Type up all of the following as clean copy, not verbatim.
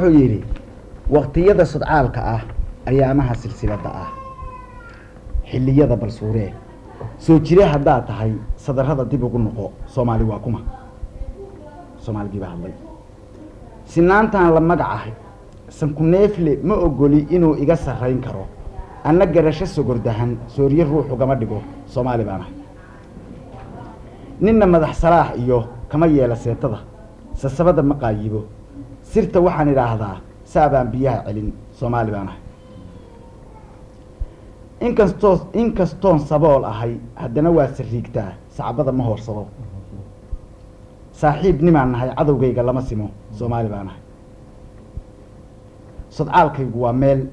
Wuxuu yidhi: waqtiyada sodcaalka ah, ayaamaha silsiladda ah, xilliyada balsuuree soo jire haddaad tahay, sadarrada dib ugu noqo. Soomaali waa kuma? Soomaaligii baa hadlay. Sinaantaan la magac ahay, sankuneefle ma ogoli inuu iga sarrayn karo. Anna garasho sogordahan soorye ruux ugama dhigo. Soomaali baan ahay. Ninna madax salaax iyo kama yeela seetada, sasabada ma qaayibo. Sirta waxaan idhaahdaa saabaan biyaha celin. Soomaali baan ahay. Inkastoon sabool ahay, haddana waa sariigtaa, sacbada ma hoorsado. Saaxiib nimaan nahay cadowgayga lama simo. Soomaali baan ahay. Sodcaalkaygu waa meel,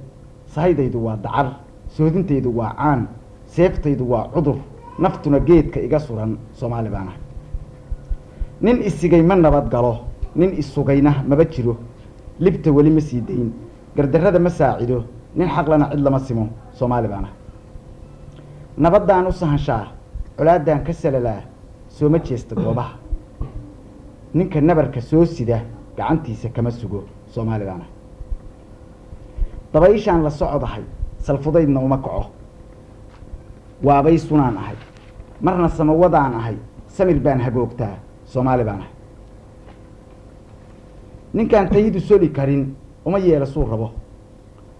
sahaydaydu waa dacar, soodintaydu waa caan, seeftaydu waa cudur, naftuna geedka iga suran. Soomaali baan ahay. Nin isigay ma nabad galo, nin isugayna maba jiro. Libta weli ma sii dayn, gardarrada ma saacido, nin xaqlana cid lama simo. Soomaali baan ahay. Nabaddaan u sahanshaa, colaaddaan ka salalaa, sooma jeesta goobaha. Ninka nabarka soo sida gacantiisa kama sugo. Soomaali baan ahay. Dabayshaan la socodahay, salfudaydna uma kaco. Waabay sunaan ahay, marna samawadaan ahay, samir baan hagoogtaa. Soomaali baan ahay. Ninkaan tayidu soli karin uma yeela suu rabo.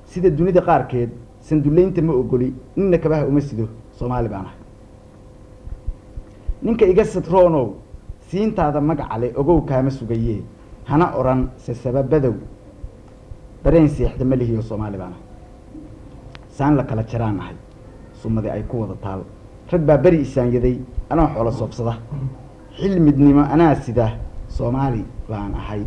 Sida dunida qaarkeed sandullaynta ma ogoli, ninna kabaha uma sido. Soomaali baan ahay. Ninka iga sadroonow, siintaada magacale ogow kaama sugayee, hana odhan sasababadow dareen seexda ma lihiyo. Soomaali baan ahay. Saan la kala jaraan ahay, sumadi ay ku wada taal. Rag baa beri isaanyaday anoo xoolo soobsada. Xil midnimo anaa sida. Soomaali baan ahay.